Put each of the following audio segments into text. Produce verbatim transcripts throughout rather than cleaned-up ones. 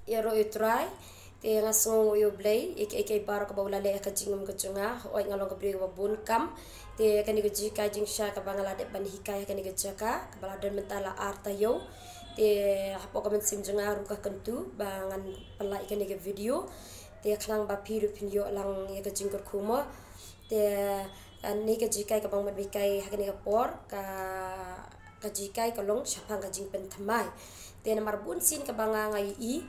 Ïaroh ïa u Trai, te nga sngew ïa u Blei ïa kaei kaei baroh kaba u la leh ha ka jingim ka jong nga. Hooid, nga long ka briew kaba bun kam. Te kane ka jinghikai jingshai kaba nga la dep ban hikai ha kane ka jaka kaba la don mynta la ar taïew. Te hapoh ka mynsiem jong nga ruh ka kyntu ba ngan pyllait ïa kane ka video. Te khnang ba phi ruh phin ïoh lang ïa ka jingkyrkhu mo. Te kane ka jinghikai kaba nga mut ban hikai ha kane ka por, ka ka jinghikai ka long shaphang ka jingpynthymmai. Te namar bun sien kaba nga nga ïohi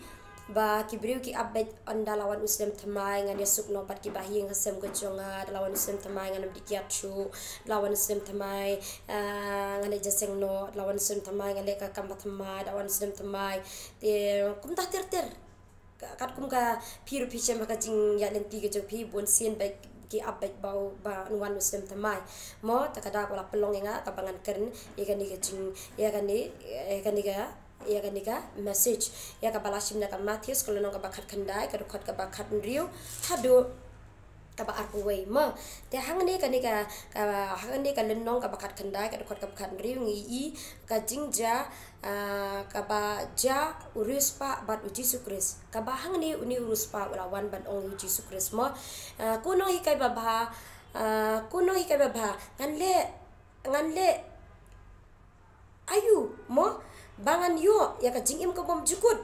ba ki briew ki ap beit, ynda la wan u snem thymmai ngan ïasuk noh bad kiba ha ïing ha sem ka jong nga, da la wan u snem thymmai ngan ym dih kiad shuh, da la wan u snem thymmai, ah, ngan leit jingïaseng noh, da la wan u snem thymmai ngan leh ka kam ba thymmai, da la wan u snem thymmai. Te kumta ter ter. Ka, katkum ka phi ruh phi shem ha ka jingïaid lynti ka jong phi, bun sien ba ki ap beit ba u, ba un wan u snem thymmai. Mo, te ka daw kaba la pynlong ïa nga kaba ngan kren ïa kane ka jing, ïa kane, ïa kane ka, ïa kane ka message. Ïa kaba la shim na ka Mathaios ka lynnong kaba khatkhyndai, ka dkhot kaba khathynriew haduh kaba arphew wei mo. Te hangne kane ka, ka, hangne ka lynnong kaba khatkhyndai, ka dkhot kaba khathynriew ngi ïohi ka jingjia, ah, kaba jia u riewspah bad u Jisu Khrist. Kaba hangne une u riewspah u la wan ban ong ïa u Jisu Khrist mo. Ah, ko nonghikai babha, ah, ko nonghikai babha, ngan leh, ngan leh aïu mo ba ngan ïoh ïa ka jingim ka bymjukut.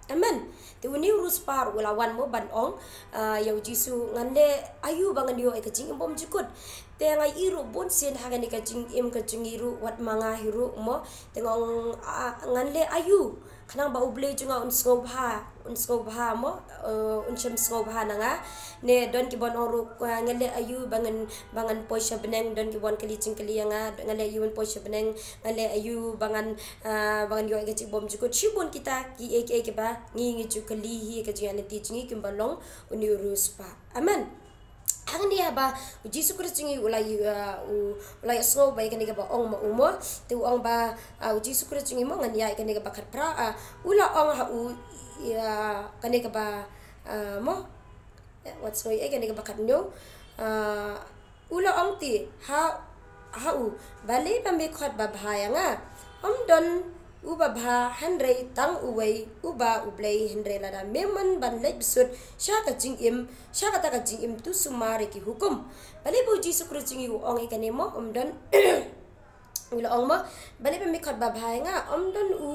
Amen. Te une u riewspah u la wan mo ban ong, ah, ïa u Jisu, ngan leh aïu ba ngan ïoh ïa ka jingim bymjukut. Te nga ïohi ruh bun sien ha kane ka jingim ka jong ngi ruh, wat ma nga hi ruh mo. Te nga ong, ah, ngan leh aïu khnang ba u Blei jong nga un sngewbha, un sngewbha mo, eh, un shem sngewbha na nga. Ne don kiba ong ruh, ah, ngan leh aïu ba ngan, ba ngan poi sha bneng, don kiba wan kylli jingkylli ïa nga, ngan leh aïu ban poi sha bneng, ngan leh aïu ba ngan, ah, ba ngan ïoh ïa ka jingbymjukut. Shibun kita kiei kiei kiba ngi ngi ju kylli hi ha ka jingïaid lynti jong ngi kumba long une u riewspah. Amen. Hangne haba u Jisu Khrist jong ngi u la ïa, u, u la ïohsngew ba ïa kane kaba ong ma u mo, te u ong ba, ah, u Jisu Khrist jong ngi mo, ngan ïa ïa kane kaba khatphra, ah, u la ong ha u, ïa kane kaba, ah, mo, eh, wat sngew ïa kane kaba khathynñiew, ah, u la ong te ha, ha u, balei ba me khot babha ïa nga? Ym don uba bha hynrei tang uwei, uba u Blei. Hynrei lada me mon ban leit bsut sha ka jingim, sha kata ka jingim, to sumar ïa ki hukum. Balei ba u Jisu Khrist jong ngi u ong ïa kane mo, ym don, u la ong mo, balei ba me khot babha ïa nga? Ym don u,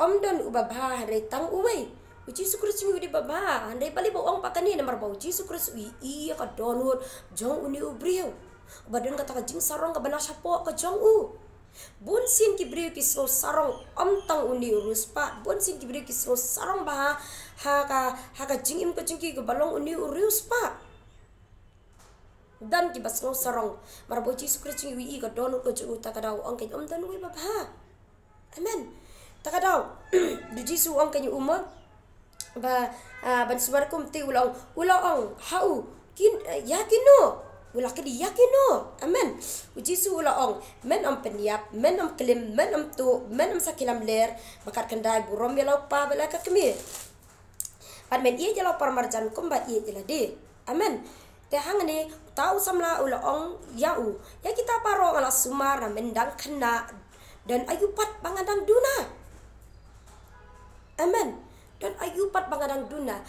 ym don uba bha hynrei tang uwei. U Jisu Khrist jong ngi u dei babha, hynrei balei ba u ong pat kane? Namar ba u Jisu Khrist u ïohi ïa ka dohnud jong une u briew. Ba don kata ka jingsarong kaba na shapoh ka jong u. Bun sien ki briew ki sngew sarong ym tang une u riewspah. Bun sien ki briew ki sngew sarong bha ha ka, ha ka jingim ka jong ki kaba long une u riewspah. Don kiba sngew sarong. Namar ba u Jisu Khrist jong ngi u ïohi ka dohnud ka jong u, ta ka daw u ong kein ym don uwei babha. Amen. Ta ka daw u Jisu u ong kein u mo, ba, ah, ban sumar kum te u la ong, u la ong ha u, kin, eh, ïa kino? U la kylli ïa kino? Amen. U Jisu u la ong, men ym pynïap, men ym klim, men ym tuh, men ym sakhi lamler. Ba khatkhyndai, burom ïa la u kpa bad la ka kmie. Bad men ïeit ïa la u paramarjan kumba ïeit ïa lade. Amen. Te hangne uta u samla u la ong ïa u, ïa kita baroh nga la sumar na men dang khynnah, don aïu pat ba nga dang duna? Amen. Don aïu pat ba nga dang duna?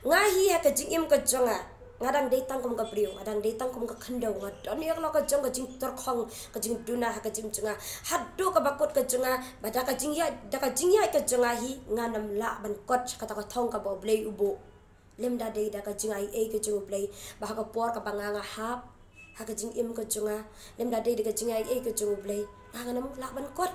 Nga hi ha ka jingim ka jong nga, nga dang dei tang kum ka briew, nga dang dei tang kum ka khyndew, nga don ïa la ka jong ka jingtyrkhong, ka jingduna ha ka jingim jong nga. Haduh kaba kut ka jong nga, ba da ka jingïaid, da ka jingïaid ka jong nga hi ngan ym lah ban kot sha kata ka thong kaba U Blei u buh. Lymda dei da ka jingaiei ka jong U Blei, ba ha ka por kaba nga nga hap ha ka jingim ka jong nga, lymda dei da ka jingaiei ka jong U Blei, nga ngan ym lah ban kot.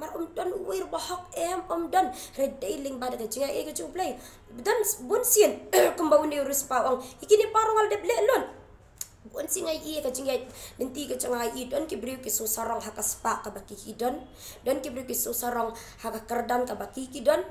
Namar ym don uwei ruh ba hok, em, ym don. Hynrei dei lyngba da ka jingaiei ka jong U Blei. Don bun sien kumba une u riewspah u ong, ïa kine baroh nga la dep leh lut. Bun sien nga ïohi ha ka jingïaid lynti ka jong nga, nga ïohi don ki briew ki sngew sarong ha ka spah kaba ki ki don. Don ki briew ki sngew sarong ha ka kyrdan kaba ki ki don.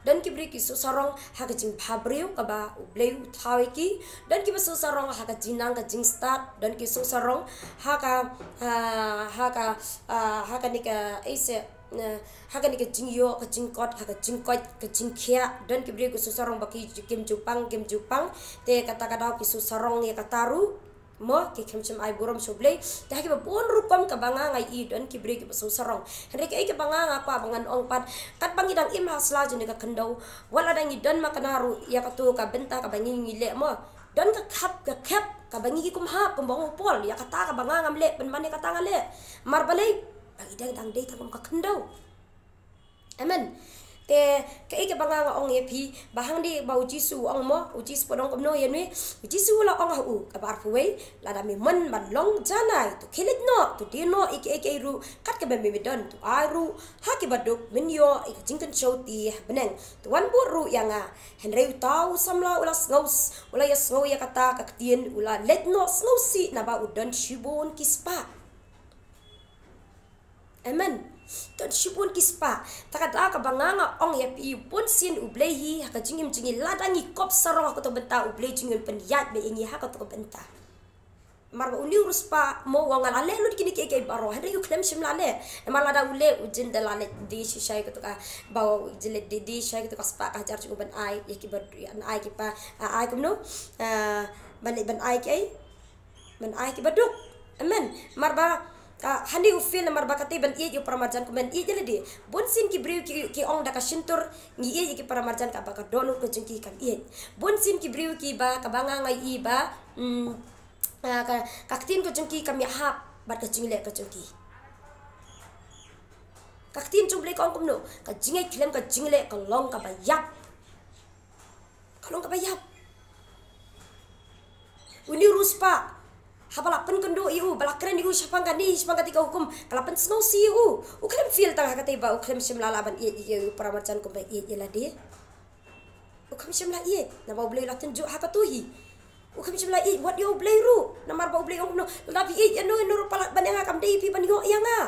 Don ki briew ki sngew sarong ha ka jingbhabriew kaba U Blei u thaw ïa ki. Don kiba sngew sarong ha ka jingnang ka jingstad. Don ki sngew sarong ha ka, ah, ha ka, ah, ha kane ka, eh, se, eh, ha kane ka jingïoh, ka jingkot, ha ka jingkoit, ka jingkhiah. Don ki briew ki sngew sarong ba ki ju, kim ju pang, kim ju pang. Te kata ka daw ki sngew sarong ïa kata ruh. Mo, ki khlem shym ai burom sha U Blei. Te ha kiba bun rukom kaba nga nga ïohi don ki briew kiba sngewsarong. Hynrei kaei kaba nga nga kwah ba ngan ong pat, katba ngi dang im ha sla jong kane ka khyndew, wat lada ngi don ma kane ruh ïa kato ka bynta kaba ngi ngi leh mo. Don ka khap ka khep kaba ngi ki kum hap kumba ong u Paul, ïa kata kaba nga ngam leh, pynban ïa kata nga leh. Namar balei? Ba ngi dang dang dei tang kum ka khyndew. Amen. Te kaei kaba nga nga ong ïa phi, ba hangne ba U Jisu u ong mo, U Jisu pat u ong kumno ïa une? U Jisu u la ong ha u, kaba arphew wei, lada me mon ban long janai, to khie leit noh, to die noh ïa kiei kiei ruh kat kiba me don, to ai ruh ha kiba duk, men ïoh ïa ka jingkynshew ti ha bneng, to wan bud ruh ïa nga. Hynrei uta u samla u la sngew, u la ïa sngew ïa kata ka ktien, u la leit noh sngewsih naba u don shibun ki spah. Amen. Don shibun ki spah. Te kata kaba nga nga ong ïa phi, bunsien U Blei hi ha ka jingim jong ngi, lada ngi kop sarong ha kato ka bynta, U Blei jong ngi un pynïaid beit ïa ngi ha kato ka bynta. Namar ba une u riewspah mo u ong nga la leh lut kine kiei kiei baroh, hynrei u khlem shym la leh. Namar lada u leh, u jin da la leh die shisha ïa kato ka, ba u jin leh die die shisha ïa kato ka spah ka hajar jong u ban ai ïa kiba, ïa, ban ai kiba, ah, ai kumno? Ah, ban leh ban ai kiei? Ban ai kiba duk. Amen. Namar ba, ah, hangne u fail namar ba katei ban ïeit ïa u paramarjan kumban ïeit ïa lade. Bunsien ki briew ki, ki ong da ka shyntur, ngi ïeit ïa ki paramarjan, kaba ka dohnud ka jong ki kam ïeit. Bunsien ki briew kiba, kaba nga nga ïeit ba, mm, ah, ka, ka ktien ka jong ki kam ïahap bad ka jingleh ka jong ki. Ka ktien jong U Blei ka ong kumno? Ka jingngeit khlem ka jingleh ka long kaba ïap. Ka long kaba ïap. Une u riewspah, haba la pynkynduh ïa u, ba la kren ïa u shaphang kane, shaphang kata ka hukum, ka la pynsngewsih ïa u. U khlem fail tang ha katei ba u khlem shym la lah ban ïeit ïa u paramarjan kumba ïeit ïa lade. U khlem shym la ïeit, naba U Blei u la tynjuh ha kato hi. U khlem shym la ïeit wat ïa U Blei ruh. Namar ba U Blei u ong kumno, lada phi ïeit ïano ïano ruh palat ban ïa nga, kam dei phi ban ïoh ïa nga.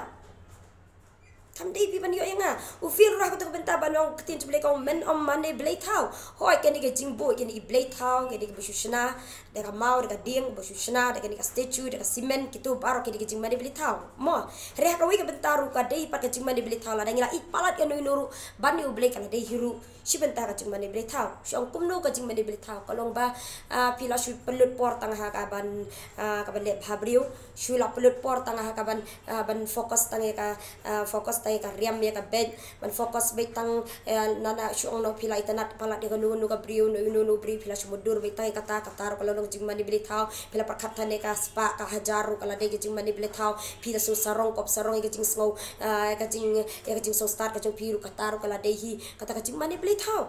Kam dei phi ban ïoh ïa nga. U fail ruh ha kato ka bynta ba u ong, ka ktien jong U Blei ka ong men ym mane blei thaw. Hooid, kine ki jingbuh, kine ki blei thaw, kine kiba shu shna da ka maw, da ka dieng, ba shu shna da kine ka statue, da ka cement, kito baroh kine ki jingmane blei thaw. Mo, hynrei ha kawei ka bynta ruh ka dei pat ka jingmane blei thaw, lada ngi la ïeit palat ïano ïano ruh ban ïa U Blei, ka la dei hi ruh shi bynta ka jingmane blei thaw. Shu ong kumno ka jingmane blei thaw? Ka long ba, ah, phi la shu pynlut por tang ha kaban, ah, kaban leh bhabriew. Shu la pynlut por tang ha kaban, ah, ban focus tang ïa ka, ah, focus tang ïa ka riam ïa ka beit, ban focus beit tang, eh, nana shu ong no phi la itynnad palat ïa kano kano ka briew, no, no, no briew, phi la shu mutdur beit tang ïa kata, kata ruh ka la long jingmane blei thaw. Phi la pyrkhat than ïa ka spah ka hajar ruh ka la dei ka jingmane blei thaw. Phi la shu sarong kop sarong ïa ka jingsngew, ah, ka jing, ïa ka jingsngewstad ka jong phi ruh, kata ruh ka la dei hi. Kata ka jingmane blei thaw.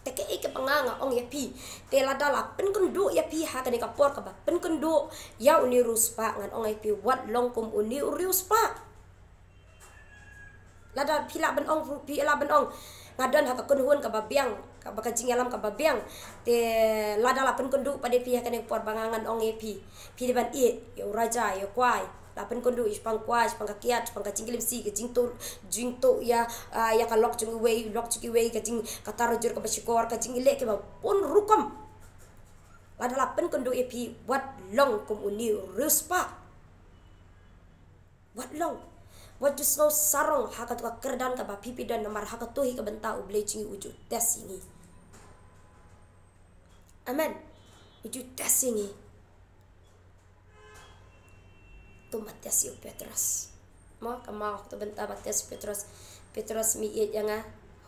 Te kaei kaba nga nga ong ïa phi, te lada la pynkynduh ïa phi ha kane ka por kaba pynkynduh ïa une u riewspah, ngan ong ïa phi, wat long kum une u riewspah. Lada phi lah ban ong, phi lah ban ong, nga don ha ka kynhun kaba biang, kaba ka jingïalam kaba biang. Te lada la pynkynduh pat ïa phi ha kane ka por, ba nga ngan ong ïa phi, phi dei ban ïeit ïa u Raja, ïa u Kwai. La pynkynduh ïa u shaphang kwai, shaphang ka kiad, shaphang ka jingklim si, ka jingtuh, jingtuh ïa, ah, ïa ka lok jong iwei, lok jong iwei, ka jing, ka tarajur kaba shukor, ka jingleh kiba bun rukom. Lada la pynkynduh ïa phi, wat long kum une u riewspah. Wat long. Wat ju sngew sarong ha kato ka kyrdan kaba phi phi don, namar ha kato hi ka bynta U Blei jong ngi u ju test ïa ngi. Amen. U ju test ïa ngi. To matias ïa u Petros. Mo, ka maw, to bynta ba test u Petros. Petros, me ïeit ïa nga?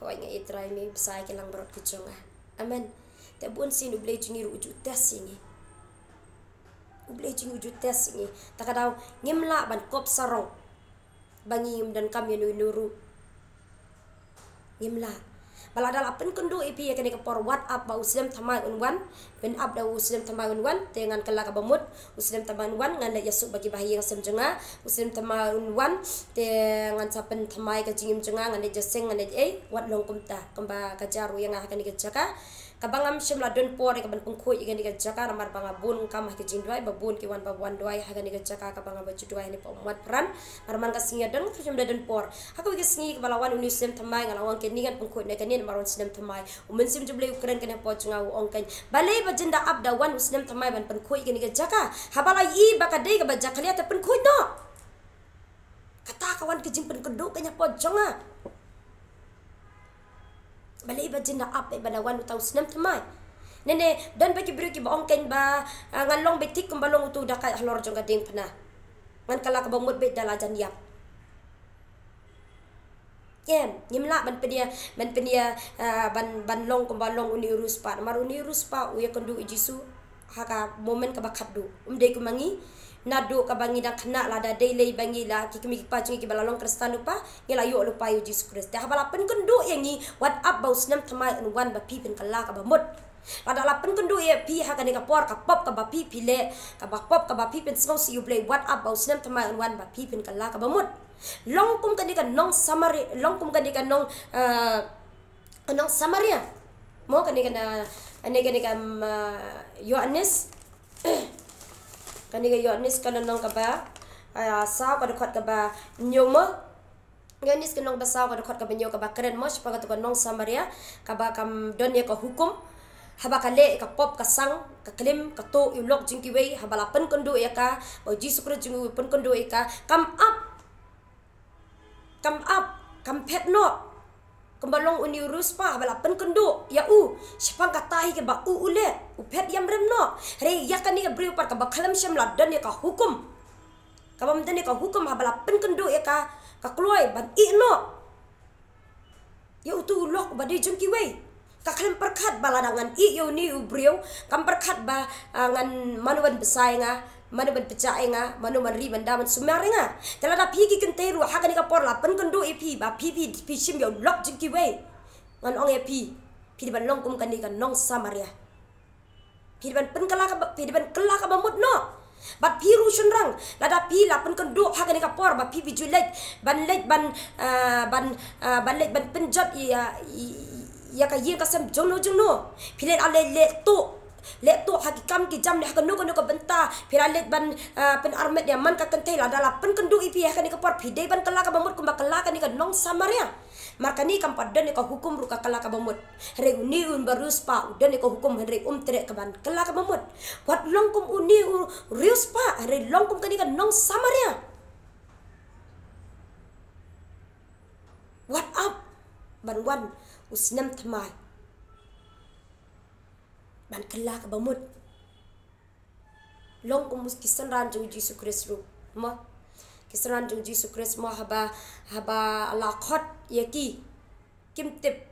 Hooid nga ïeit Trai, me bsa ïa ki langbrot ki jong nga. Amen. Te bunsien U Blei jong ngi ruh u ju test ïa ngi. U Blei jong ngi u ju test ïa ngi. Ta ka daw ngim lah ban kop sarong ba ngim donkam ïano ïano ruh. Ngim lah. Ba lada la pynkynduh ïa phi ha kane ka por, wat ap ba u snem thymmai un wan. Pynap da u snem thymmai un wan, te ngan kylla kaba mut. U snem thymmai un wan, ngan leit ïasuk bad kiba ha ïing ha sem jong nga. U snem thymmai un wan, te ngan sa pynthymmai ka jingim jong nga, ngan leit ïaseng, ngan leit ei, wat long kumta. Kumba ka jia ruh ïa nga ha kane ka jaka. Kaba ngam shym la don por ïa kaban pynkhuid ïa kane ka jaka, namar ba nga bun kam ha ka jingduwai, ba bun ki wan ba wan duwai ha kane ka jaka kaba nga ba ju duwai hangne hapoh Mawpran. Namar man ka sngi ïa don, ngam shym la don por. Ha kawei ka sngi kaba la wan une u snem thymmai, nga la ong kane ngan pynkhuid na kane namar u snem thymmai. U Mynsiem jong U Blei u kren kane hapoh jong nga, u ong kein, balei ba jin da ap da wan u snem thymmai ban pynkhuid ïa kane ka jaka? Haba la ïohi ba ka dei kaba jakhlia, te pynkhuid noh. Kata ka wan ka jingpynkynduh kein hapoh jong nga. Balei ba jin da ap, eh, ba da wan uta u snem thymmai? Ne ne, don bad ki briew kiba ong kein ba, ah, ngan long beit thik kumba long utu u dakaid halor jong ka diengphna. Ngan kylla kaba mut beit da la jan ïap. Em, ngim lah ban pynïa, ban pynïa, ah, ban, ban long kumba long une u riewspah. Namar une u riewspah u ïakynduh ïa u Jisu ha ka moment kaba khatduh. Um dei kum ma ngi, naduh kaba ngi dang khynnah lada dei lei ba ngi la, ki kmie ki kpa jong ngi kiba la long Khristan lypa, ngi la ïoh lypa ïa u Jisu Khrist. Te haba la pynkynduh ïa ngi, wat ap ba u snem thymmai un wan ba phi pynkylla kaba mut. Lada la pynkynduh ïa phi ha kane ka por, ka pop kaba phi phi leh, kaba pop kaba phi pynsngewsih ïa u Blei, wat ap ba u snem thymmai un wan ba phi pynkylla kaba mut. Long kum kane ka nong Samaria, long kum kane ka nong, ah, ka nong Samaria. Mo kane ka na, kane, kane ka, mm, ah, Ïoannis. Kane ka Ïoannis ka lynnong kaba, ah, saw ka dkhot kaba hynñiew mo. Ïoannis ka lynnong ba saw ka dkhot kaba hynñiew kaba kren mo shaphang katu ka nong Samaria, kaba kam don ïa ka hukum. Haba ka leh ïa ka pop ka sang, ka klim, ka tuh ïa u lok jong kiwei, haba la pynkynduh ïa ka, ba u Jisu Khrist jong u pynkynduh ïa ka, kam ap. Kam ap, kam phet noh. Kumba long une u riewspah, haba la pynkynduh ïa u shaphang kata hi kaba u u leh, u phet ïam rem noh. Hynrei ïa kane ka briew pat kaba khlem shym la don ïa ka hukum. Kaba ym don ïa ka hukum, haba la pynkynduh ïa ka, ka kloi ban ïeh noh ïa utu u lok uba dei jong kiwei. Ka khlem pyrkhat ba lada ngan ïeh ïa une u briew, kam pyrkhat ba, ah, ngan mano ban bsa ïa nga, mano ban pynjah ïa nga, mano ban ri ban da ban sumar ïa nga. Te lada phi ki kynthei ruh ha kane ka por la pynkynduh ïa phi ba phi, phi, phi shim ïa u lok jong kiwei, ngan ong ïa phi, phi dei ban long kum kane ka nong Samaria. Phi dei ban pynkylla kaba, phi dei ban kylla kaba mut noh. Bad phi ruh shynrang, lada phi la pynkynduh ha kane ka por ba phi phi ju leit ban, leit ban, ah, ban, ah, ban leit ban pynjot ïa, ïa, ïa ka ïing ka sem jongno jongno. Phi leit, ah, leit, leit tuh, leit tuh ha ki kam ki jam ne ha kano kano ka bynta. Phi la leit ban, ah, pynarmet ïa man ka kynthei, lada la pynkynduh ïa phi ha kane ka por, phi dei ban kylla kaba mut kumba kylla kane ka nong Samaria. Namar kane kam pat don ïa ka hukum ruh ka kylla kaba mut. Hynrei une u ba riewspah u don ïa ka hukum hynrei um treh ka ban kylla kaba mut. Wat long kum une u riewspah, hynrei long kum kane ka nong Samaria. Wat ap ban wan u snem thymmai ban kylla kaba mut. Long kum ki synran jong u Jisu Khrist ruh mo. Ki synran jong u Jisu Khrist mo, haba, haba la khot ïa ki, kim tip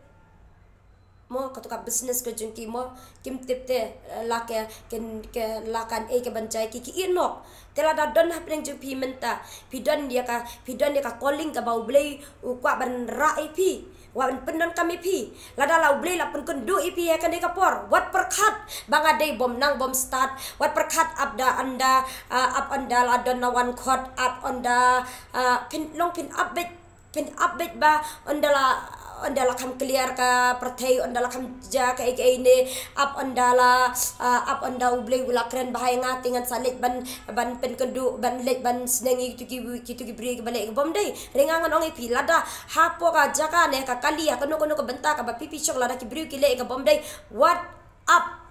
mo, katu ka business ka jong ki mo, kim tip te, eh, la ke, ke, ke la kan ei ka ban jai ki, ki ïeh noh. Te lada don hapdeng jong phi mynta, phi don ïa ka, phi don ïa ka calling kaba u Blei u kwah ban rah ïa phi, wat ban pyndonkam ïa phi. Lada la u Blei la pynkynduh ïa phi ha kane ka por, wat pyrkhat ba nga dei bym nang bym stad, wat pyrkhat ap da ynda, ah, ap ynda la don na wan khot, ap ynda, ah, phin long phin ap beit, phin ap beit ba ynda la, ynda la kham clear ka pyrthei, ynda la kham jia kaei kaei ne, ap ynda la, ah, ap ynda u Blei u la kren bha ïa nga, te ngan sa leit ban, ban pynkynduh, ban leit ban sneng ïa kitu ki, kitu ki briew kiba leh ïa ka bym dei. Hynrei nga ngan ong ïa phi, lada hapoh ka jaka ne ka kali, ha kano kano ka bynta kaba phi phi shong, lada ki briew ki leh ïa ka bym dei, wat ap.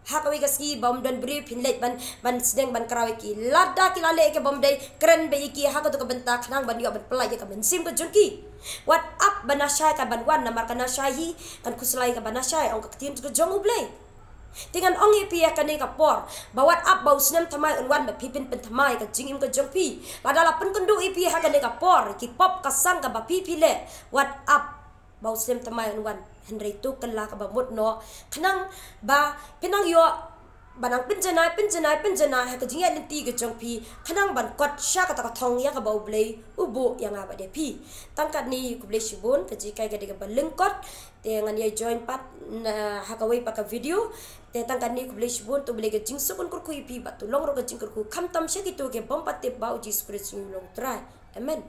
Ha kawei ka sngi bym don briew phin leit ban, ban sneng ban kraw ïa ki. Lada ki la leh ïa ka bym dei, kren beit ïa ki ha katu ka bynta khnang ban ïoh ban pyllait ïa ka mynsiem ka jong ki. Wat ap ba nashai kan ban wan, namar ka nashai hi kan khuslai ïa kaba nashai, ong ka ktien ka jong u Blei. Te ngan ong ïa phi ha kane ka por ba wat ap ba u snem thymmai un wan ba phi phin pynthymmai ïa ka jingim ka jong phi. Lada la pynkynduh ïa phi ha kane ka por ïa ki pop ka sang kaba phi phi leh, wat ap ba u snem thymmai un wan. Hynrei to kylla kaba mut noh, khnang ba phin nang ïoh ban nang pynjanai, pynjanai, pynjanai ha ka jingïaid lynti ka jong phi, khnang ban kot sha kata ka thong ïa kaba u Blei u buh ïa nga bad ïa phi. Tang katne, khublei shibun, ka jinghikai ka dei kaba lyngkot. Te ngan ïa join pat na ha kawei pat ka video. Te tang katne, khublei shibun, to U Blei ka jingsuk un kyrkhu ïa phi bad to long ruh ka jingkyrkhu khamtam sha kito kiba ym pat tip ba u Jisu Khrist u long u Trai. Amen.